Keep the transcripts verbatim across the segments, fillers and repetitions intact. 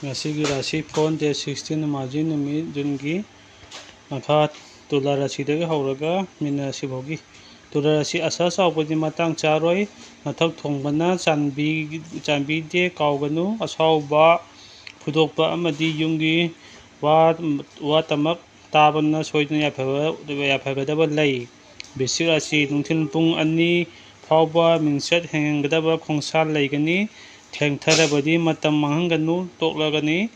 ꯉꯁꯤꯒꯤ ꯔꯥꯁꯤ phone, date sixteen, ꯅꯣꯡꯃꯥꯏꯖꯤꯡ ꯅꯨꯃꯤꯠ, ꯖꯨꯟꯒꯤ꯫ ꯃꯈꯥ ꯇꯨꯂꯥ ꯔꯥꯁꯤꯗꯒꯤ ꯍꯧꯔꯒ ꯃꯤꯅ ꯔꯥꯁꯤ ꯐꯥꯎꯒꯤ꯫ ꯇꯨꯂꯥ ꯔꯥꯁꯤ ꯑꯁꯥ ꯆꯥꯎꯕꯗꯤ ꯃꯇꯥꯡ ꯆꯥꯔꯣꯏ꯫ ꯅꯊꯛ ꯊꯣꯡꯕꯅ ꯆꯥꯟꯕꯤ-, ꯆꯥꯟꯕꯤꯗꯦ ꯀꯥꯎꯒꯅꯨ꯫ ꯑꯁꯥꯎꯕ ꯐꯨꯗꯣꯛꯄ ꯑꯃꯗꯤ ꯌꯨꯝꯒꯤ ꯋꯥ, ꯋꯥ ꯇꯃꯛ ꯇꯥꯕꯅ ꯁꯣꯏꯗꯅ ꯌꯥꯏꯐꯕ-, ꯌꯥꯏꯐꯒꯗꯕ ꯂꯩ꯫ ꯕꯤꯁꯤꯛ ꯑꯁꯤ ꯅꯨꯡꯊꯤꯜ ꯄꯨꯡ ꯑꯅꯤ ꯐꯥꯎꯕ ꯃꯤꯡꯆꯠ ꯍꯦꯟꯒꯗꯕ ꯈꯣꯡꯁꯥ ꯂꯩꯒꯅꯤ꯫ ꯊꯦꯡꯊꯔꯕꯗꯤ ꯃꯇꯝ ꯃꯥꯡꯍꯟꯒꯅꯨ, ꯇꯣꯛꯂꯒꯅꯤ꯫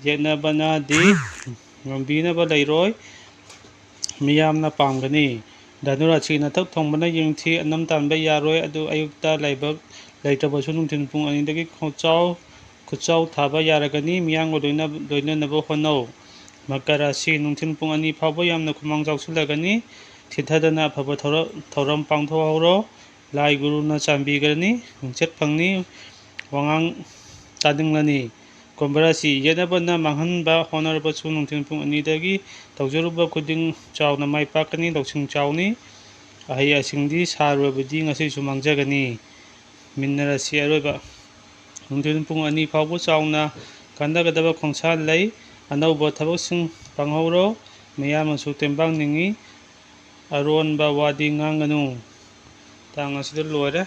ꯌꯦꯠꯅꯕꯅꯗꯤ ꯉꯝꯕꯤꯅꯕ ꯂꯩꯔꯣꯏ꯫ ꯃꯤꯌꯥꯝꯅ ꯄꯥꯝꯒꯅꯤ꯫ ꯙꯅꯨꯔꯥꯁꯤ ꯅꯊꯛ ꯊꯣꯡꯕꯅ ꯌꯦꯡꯊꯤ ꯑꯅꯝ ꯇꯥꯟꯕ ꯌꯥꯔꯣꯏ, ꯑꯗꯨ ꯑꯌꯨꯛꯇ ꯂꯥꯏꯕꯛ ꯂꯩꯇ꯭ꯔꯕꯁꯨ ꯅꯨꯡꯊꯤꯜ ꯄꯨꯡ ꯑꯅꯤꯗꯒꯤ ꯈꯣꯡꯆꯥꯎ, ꯈꯨꯠꯆꯥꯎ ꯊꯥꯕ ꯌꯥꯔꯒꯅꯤ꯫ ꯃꯤꯌꯥꯝꯒ ꯂꯣꯏꯅ-, ꯂꯣꯏꯅꯅꯕ ꯍꯣꯠꯅꯧ꯫ ꯃꯀꯔ ꯔꯥꯁꯤ ꯅꯨꯡꯊꯤꯜ ꯄꯨꯡ ꯑꯅꯤ ꯐꯥꯎꯕ ꯌꯥꯝꯅ ꯈꯨꯃꯥꯡ ꯆꯥꯎꯁꯤꯜꯂꯒꯅꯤ꯫ ꯊꯤꯊꯗꯅ ꯑꯐꯕ ꯊꯧꯔ-, ꯊꯧꯔꯝ ꯄꯥꯡꯊꯣꯛꯍꯧꯔꯣ꯫ ꯂꯥꯏ ꯒꯨꯔꯨꯅ ꯆꯥꯟꯕꯤꯒꯅꯤ, ꯃꯤꯡꯆꯠ ꯐꯪꯅꯤ, ꯋꯥꯉꯥꯡ ꯇꯥꯅꯤꯡꯂꯅꯤ꯫ ꯀꯨꯝꯚ ꯔꯥꯁꯤ ꯌꯦꯠꯅꯕꯅ ꯃꯥꯡꯍꯟꯕ ꯍꯣꯠꯅꯔꯕꯁꯨ ꯅꯨꯡꯊꯤꯜ ꯄꯨꯡ ꯑꯅꯤꯗꯒꯤ ꯇꯧꯖꯔꯨꯕ ꯈꯨꯗꯤꯡ ꯆꯥꯎꯅ ꯃꯥꯏ ꯄꯥꯛꯀꯅꯤ, ꯂꯧꯁꯤꯡ ꯆꯥꯎꯅꯤ꯫ ꯑꯍꯩ ꯑꯁꯤꯡꯗꯤ ꯁꯥꯔꯨꯔꯕꯗꯤ ꯉꯁꯤꯁꯨ ꯃꯥꯡꯖꯒꯅꯤ꯫ ꯃꯤꯟꯅ ꯔꯥꯁꯤ ꯑꯔꯣꯏꯕ ꯅꯨꯡꯊꯤꯜ ꯄꯨꯡ ꯑꯅꯤ ꯐꯥꯎꯕ ꯆꯥꯎꯅ ꯀꯥꯟꯅꯒꯗꯕ ꯈꯣꯡꯁꯥ ꯂꯩ꯫ ꯑꯅꯧꯕ ꯊꯕꯛꯁꯤꯡ ꯄꯥꯡꯍꯧꯔꯣ꯫ ꯃꯤꯌꯥꯝꯅꯁꯨ ꯇꯦꯡꯕꯥꯡ ꯅꯤꯡꯏ꯫ ꯑꯔꯣꯟꯕ ꯋꯥꯗꯤ ꯉꯥꯡꯒꯅꯨ꯫ ꯇꯥꯡ ꯑꯁꯤꯗ ꯂꯣꯏꯔꯦ꯫